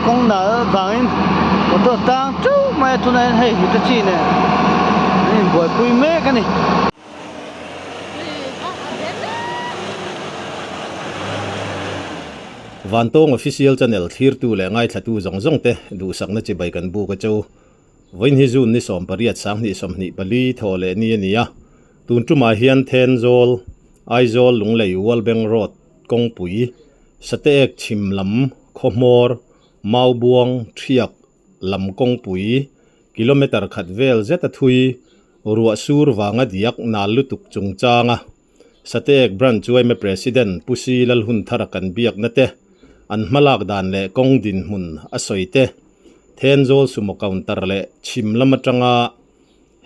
kawng nal vangin motor tang teuh mai a tunah hian hei hitachi nen an inbuaipui mek a ni. Vantawng Official Channel thlirtu leh ngaithlatu zawng zawng te duhsakna chibai kan buk a cho. Vawiin hi June ni 18 sanghnih 24 thaw leh ni a ni a, tun tumah hian Thenzawl, Aizawl Lunglei Walbeng Road kawngpui, Sateek chhim lam Khawhmawr, Maubuang, Thiak lam kawngpui, kilometre khat vel zet a thui, ruah sur vanga diak nal lutuk chungchanga Sateek Branch yma President Pu Si Lalhunthara kan biakna te, an hmalak dan leh kawng dinhmun a sawi te, Thenzawl sumo counter leh chhim lam atanga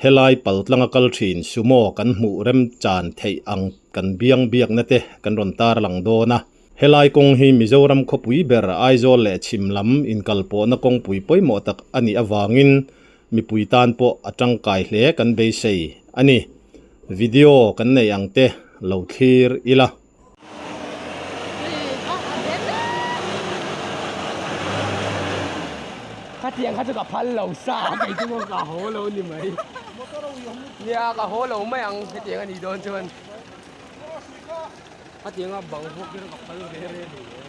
helai paltlanga kal thin sumo kan hmuh remchan theih ang kan biang biakna te kan rawn tarlang dawn a. Helai kawng hi Mizoram khawpui ber Aizawl leh chhim lam inkalpawhna kawngpui pawimawh tak a nih avangin mipui tan pawh a tangkai hle kan beisei a ni. Video kan neih ang te lo thlir ila. Khatiang kha chu ka phal lo sa kei chu ka haw lo ni mai. Nia ka haw lo mai ang hetiang a nih dawn chuan. Khatianga bang bawk hi ka phal ve re ni e.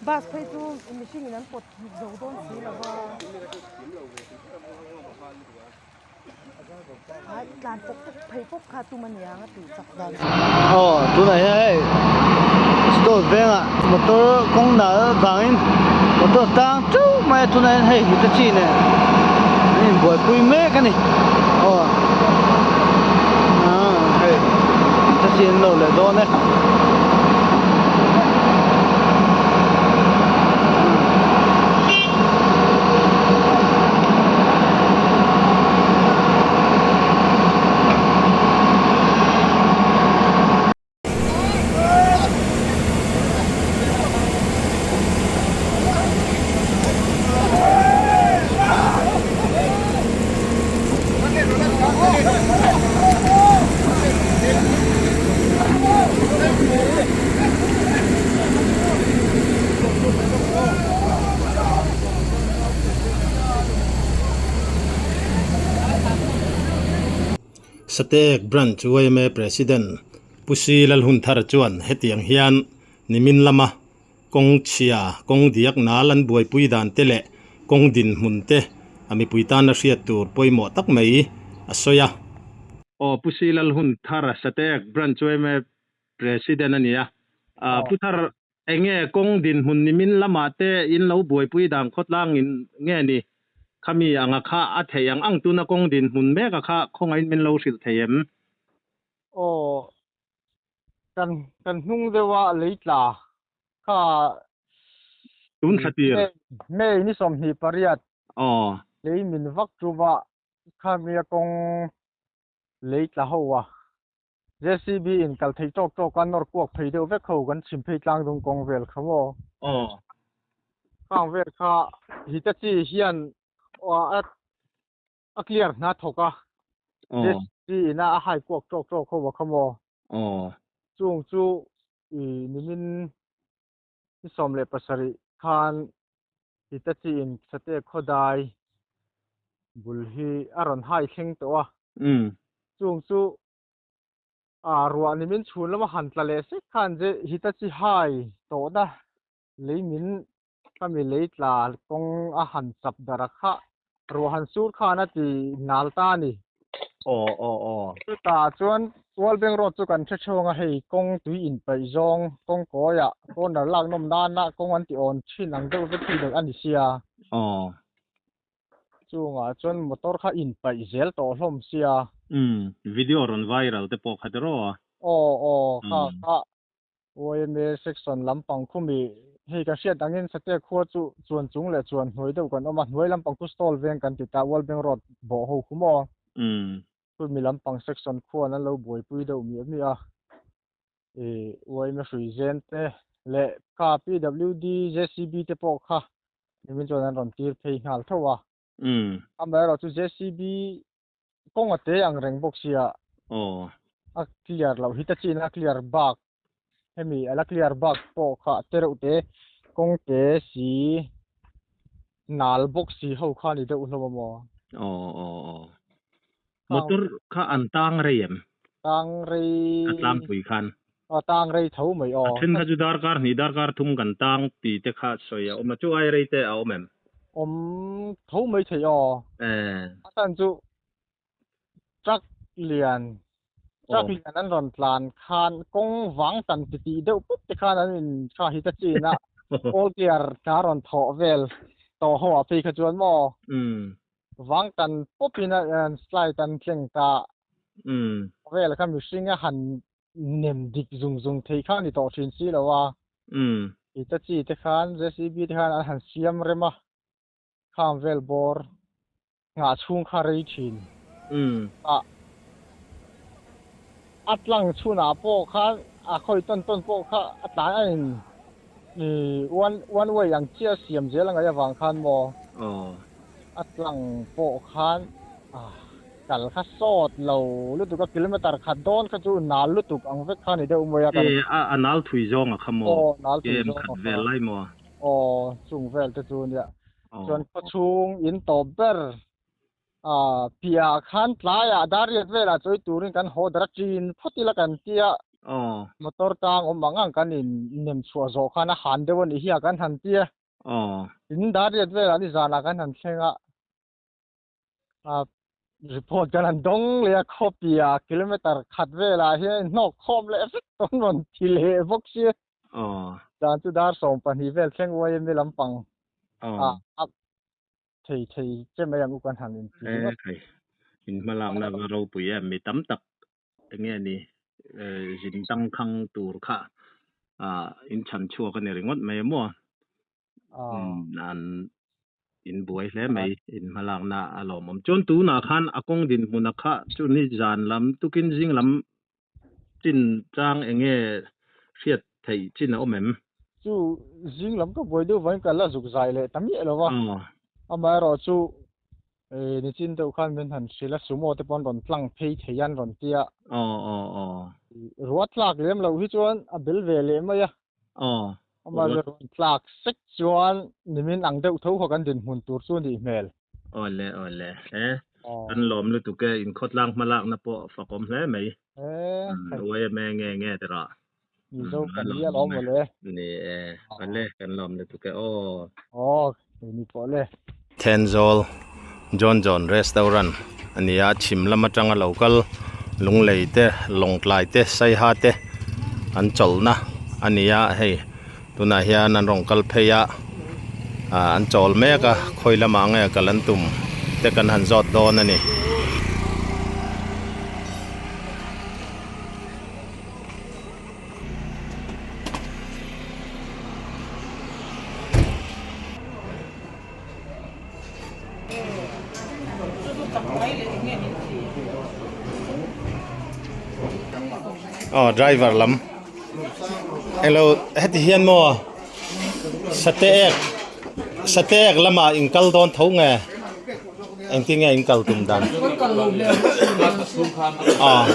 Bus phei chu mihring in an pawt zo dawn si lo va ai tlan pawp pawp phei pawp kha tum a niang a tih chak dan aw tunah hian hei store vengah motor kawng nal vangin motor tang teuh mai a tunah hian hei hitachi nen an inbuaipui mek a ni aw ah hei hitachi an lo leh dawn e. Sateek Branch yma President Pu Si Lalhunthar chuan hetiang hian nimin lama kawng chhia, kawng diak nal an buaipui dan te leh kawng dinhmun te a mipui tana hriat tur pawimawh tak mai a sawi a. Aw Pu Si Lalhunthar Sateek Branch yma President a ni a. Pu Thar Enge kawng dinhmun nimin lamah te in lo buaipui dan khawtlang in nge ni? Khami anga kha a theih ang ang tuna kawng dinhmun mek a kha khawngaih min lo hrilh thei em? Aw, kan kan hnung deuh a lei tla kha Tun thla tir. May ni 28. Aw. Lei min vak chuva khami a kawng lei tla ho a. JCB in kal thei tawk tawk a nawr kuak phei deuh vek ho kan chhim phei tlang dung kawng vel kha maw? Aw. Khang vel kha Hitachi hian a a clear hna thawk a. Aw. JCB in a hai kuak tawk tawk ho a kha maw? Aw. Chung chu i nimin ni 17 khan Hitachi in Sate khawdai bul hi a rawn hai thleng tawh a. Chung chu a ruah nimin chhun lama han tla leh sek khan je Hitachi hai tawhna lei min khami lei tla kawng a han chap darh a kha ruah han sur khan a ti nal ta a ni. Aw aw aw. Chutah chuan World Bank Road chu kan hre chhuang a, hei kawng tui inpaih zawng kawng kawiah corner lak nawm nana kawng an ti awn thin ang deuh vek hi daih a ni sia. Aw. Chungah chuan motor kha inpaih zel tawh hlawm sia. Umm, video rawn viral te pawh kha tiraw a? Aw aw, kha kha YMA section lampang khumi hei kan hriat angin Sateek khua chu chuan chung leh chuan hnuai deuh kan awm a, hnuai lampang khu stall veng kan ti ta, World Bank Road bawh ho khu maw? Umm. Khumi lampang section khuan an lo buaipui deuh miah miah a, ih YMA hrui zen te leh kha PWD JCB te pawh kha nimin chuan an rawn tir phei nghal tho a. Umm. Amaherawhchu JCB kawng a te ang reng bawk sia. Aw. A clear loh hi ta chin a clear bak hemi a la clear bak pawh kha te reuh te kawng te si nal bawk si ho kha ni deuh hlawm a maw. Aw aw aw. Motor kha an tang rei em? Tang rei. A tlangpui khan. Aw tang rei tho mai aw. A then kha chu darkar hnih darkar thum kan tang ti te kha sawi a awm a, chu ai rei te a awm em? Awm tho mai thei aw. A chhan chu truck lian truck lian an rawn tlan khan kawng vang tan ti tih deuh pawp te khan an in kha hi ta chin a all clear hna rawn thawh vel tawh ho ah phei kha chuan maw vang tan pawp in a slide an tleng ta vel kha mihring a han nem dik zung zung thei kha a ni tawh thin si lo a. Hitachi te khan JCB te khan an han siam rem a, khang vel bawr nghah chhung kha rei thin a. A tlang chhunah pawh khan a khawi tawn tawn pawh kha a tlai a in one one way ang chiah siam zel a ngaih avang khan maw a tlang pawh khan Kal kha sawt lo lutuk a, kilometer khat dawn kha chu nal lutuk ang vek kha ni deuh mai a kan. E, a nal thui zawng a kha maw? Aw, nal thui KM zawng khat a kha. vel lai maw? Aw, chung vel te chu nia. Aw. Chuan khawchhung in tawp ber a piahah khan tlaiah Dariat velah chawi turin kan haw dar a chin phawt ila kan tia. Aw. Motor tang awm ang ang kan in nem chhuah zawh khan a han deuh a nih hi a kan han tia. Aw. In Dariat velah nizanah kan han thleng a. Report kan han dawng leh a khawpi a kilometer khat velah hian hnawk khawm leh vek tawn rawn ti leh bawk sia. Zan chu dar 12 vel thleng YMA lampang a up thei thei che mai ang u kan han inti ringawt. Ekhai, in hmalakna va ropui em, mi tam tak enge ni zin tangkhang tur kha in chhan chhuak a ni ringawt mai maw? An in buai hle mai in hmalakna a lawmawm. Chuan tunah khan a kawng dinhmun a kha chu ni zan lam tukin zing lam chin chang enge hriat theih chin a awm em? Chu zing lam ka buai deuh vangin ka la zuk zai leh ta miah lo va, amaherawh chu nichin deuh khan min han hrilh a, sumo te pawh an rawn tlang phei thei a an rawn ti a. Ruah tlak lem loh hi chuan a bel ve leh mai a. Aw. Amah rawn tlak sek chuan nimin ang deuh tho kha kan dinhmun tur chu nih hmel. Awle awle he kan lawm lutuk e inkhawtlang hmalakna pawh fakawm hle mai. YMA nge nge te rah. Mizo kan nia lawm awle. Ni e awle kan lawm lutuk e aw. Aw ni pawh le. Thenzawl John John Restaurant a ni a, chhim lam atanga lo kal Lunglei te Lawngtlai te Saiha te an chawlhna a ni a, hei tunah hian an rawn kal phei a, ah an chawl mek a khawi lamah nge kal an tum te kan han zawt dawn a ni. Aw driver lam englo heti hian maw sate ek sate ek lamah in kal dawn tho nge engtin nge in kal tum dan aw.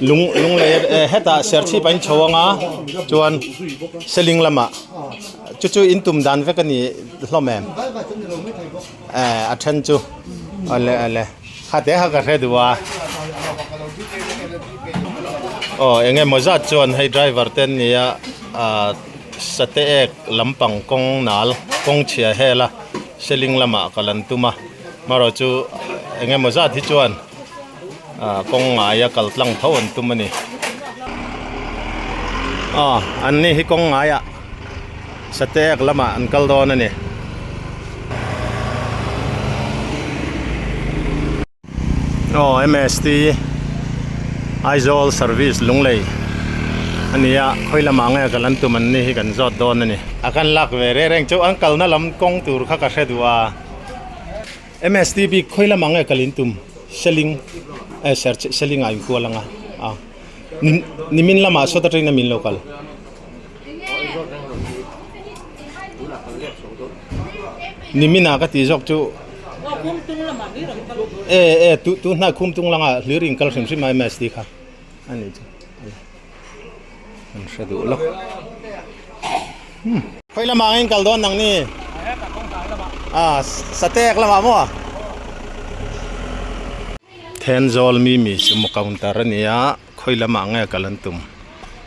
Lung lunglei hetah serchhip a inchho ang a chuan seling lamah chu chu in tum dan vek a ni hlawm em a then chu awle awle khate kha ka hre duh a aw eng emaw zat chuan hei driver te an ni a ah. Sate ek lampang kawng nal kawng chhia hela seling lamah kal an tum a marawh chu eng emaw zat hi chuan ah kawng ngaia kal tlang tho an tum a ni aw an ni hi kawng ngaiah Sate ek lamah an kal dawn a ni. Aw MST Aizawl service Lunglei a ni a khawi lamah nge kal an tum an ni hi kan zawt dawn a ni. A kan lak ve reng reng chu an kalna lam kawng tur kha ka hre duh a. MST bik khawi lamah nge kal in tum Seling eh Serchhip Seling ah inkual anga a nimin lamah sawt atangin a min lo kal. Nimina ka tih zawk chu e e tu tu hnai khum tung langa hlir in kal hrim hrim a MST kha a ni chu an hre duh lawk khawi lamah ang in kal dawn nang ni a satek lamah maw Thenzawl mi mi sumo counter a ni a. Khawi lamah nge kal an tum?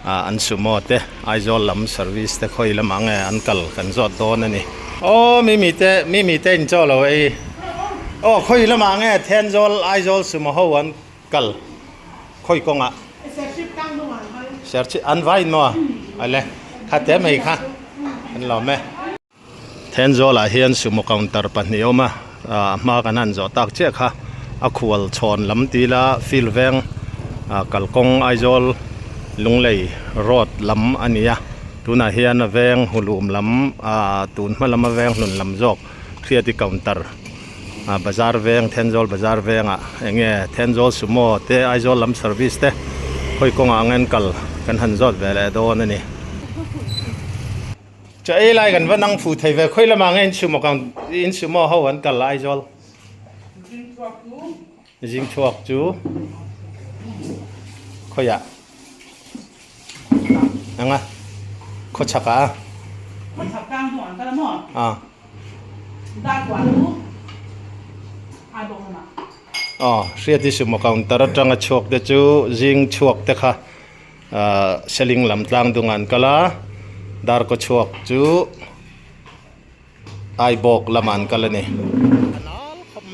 Ah an sumo te Aizawl lam service te khawi lamah nge an kal kan zawt dawn a ni. Aw mimi te mimi te in chaw lo ei. Aw khawi lamah nge Thenzawl Aizawl sumo ho an kal khawi kawngah? Serchhip an vai in maw? Awle kha te mai kha an lawm e. Thenzawlah hian sumo counter pahnih a awm a ah a hma kan han zawh tak chiah kha a khual chhawn lam ti ila field veng ah kalkawng Aizawl Lunglei road lam a ni a tunah hian a veng hulum lam ah tun hma lama veng hlun lam zawk hriati counter ah bazar veng Thenzawl bazar vengah eng nge Thenzawl sumo te Aizawl lam service te khawi kawngah ang en kal kan han zawt ve leh dawn a ni. Chaw ei lai kan va nang fu thei ve khawi lamah nge in sumo kang in sumo ho an kal Aizawl zing chhuak chu khawiah anga khaw chhak ah a aw hriati sumo counter atanga chhuak te chu zing chhuak te kha. Ahh seling lam tlang dung an kal a darkaw chhuak chu aibawk lamah an kal a ni.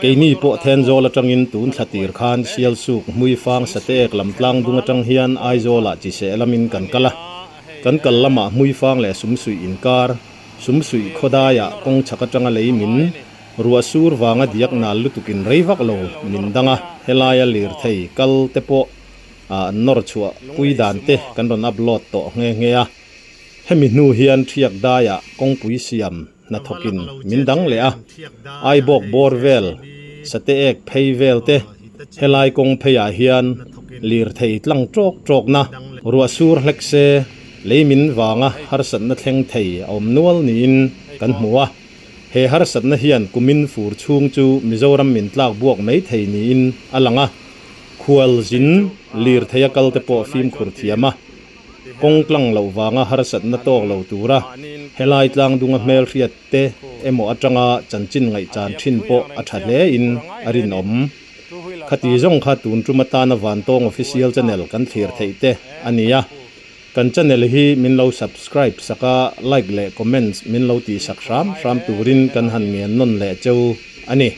Keini pawh Thenzawl atangin tun thla tir khan Sialsuk Hmuifang Sateek lam tlang dung atang hian Aizawlah chiseh lamin kan kal a, kan kal lamah Hmuifang leh Sumsuih inkar, Sumsuih khawdaiah kawng chhak atanga lei min ruah sur vanga diak nal lutukin rei vak lo min dang a, helaia lirthei kal te pawh ah an nawr chhuah pui dan te kan rawn upload tawh nghe nghe a, hemi hnu hian thiak daiah kawngpui siam hnathawkin min dang leh a, Aibawk bawr vel, sate ek phei vel te helai kawng pheiah hian lirthei tlang tawk tawkna ruah sur hlek se lei min vanga harsatna thleng thei a awm nual niin kan hmu a, he harsatna hian kumin fur chhung chu Mizoram min tlak buak mai thei niin a lang a. Khual zin lirthei a kal te pawh fimkhur thiam a, kawng tlang loh vanga harsatna tawk lo tura helai tlang dunga hmelhriat te emaw atanga chanchin ngaihchan thin pawh a tha hle in a rinawm. Khati zawng kha tun tum atana Vantawng Official Channel kan thlir theih te a ni a, kan channel hi min lo subscribe sak a, like leh comments min lo tihsak hram hram turin kan han ngen nawn leh cheu a ni.